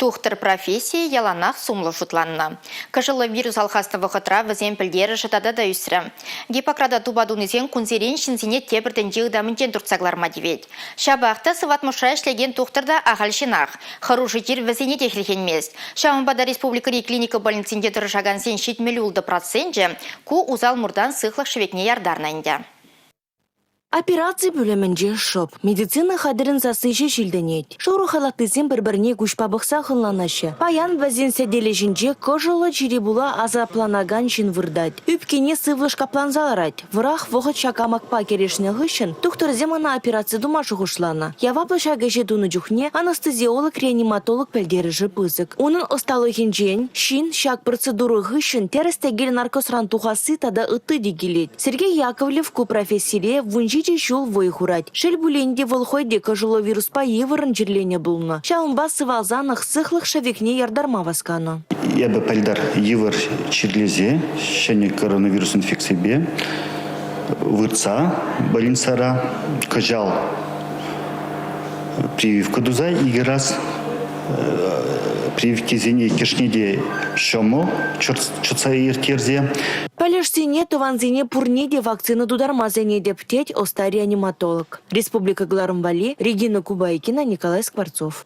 Тухтӑр профессийӗ яланах сумлӑ шутланнӑ. Кӑшӑллӑ вирус алхаснӑ вӑхӑтра вӗсен пӗлтерӗшӗ тата та ӳсрӗ. Гиппократа тупа тунисен кунсерен ҫынсене тепӗр тӗнче ытамӗнчен туртса кӑларма тивет. Ҫапах та сыватмӑшра ӗҫлекен тухтӑр та ахаль ҫынах. Хӑрушӑ чир вӗсене те хӗрхенмест. Ҫавӑнпа та республикӑри клиника больницинче тӑрӑшакансен 76 проценчӗ ку усал муртан сыхлӑх шӗвекне яртарнӑ ӗнтӗ. Операци пӳлӗмӗнче шӑп. Медицина хатӗрӗн сасси ҫеҫ илтӗнет. Шурӑ халатлисем пӗр-пӗрне куҫпа пӑхсах ӑнланаҫҫӗ. Паян вӗсен сӗтелӗ ҫинче кӑшӑллӑ чире пула асапланакан ҫын выртать. Ӳпкене сывлӑш капланса ларать. Вӑрах вӑхӑт ҫак амакпа кӗрешнӗ хыҫҫӑн тухтӑрсем ӑна операци тума шухӑшланӑ. Яваплӑ ҫак ӗҫе тунӑ чухне анестезиолог-реаниматолог пӗлтерӗшӗ пысӑк. Унӑн ӑсталӑхӗнчен ҫын ҫак процедура хыҫҫӑн тӗрӗс-тӗкел наркозран тухасси тата ытти те килет. Сергей Яковлев ку профессире 17 ҫул вӑй хурать. Шел пулин те, вӑл хӑй те кӑшӑллӑ вируспа йывӑррӑн чирленӗ пулнӑ. Ҫавӑнпа сывалсанах сыхлӑх шӗвекне яртарма васканӑ. Эпӗ пӗлтӗр йывӑр чирлесе ҫӗнӗ коронавирус инфекципе выртса больницӑра кӑҫал прививка туса икӗ раз прививкисене иккӗшне те ҫӑмӑл чӑтса ирттерсе. Пӗлӗшсене, тӑвансене пурне те вакцина тутарма сӗнетӗп, тет ӑста реаниматолог. Республика кӑларӑм валли Регина Кубайкина, Николай Скворцов.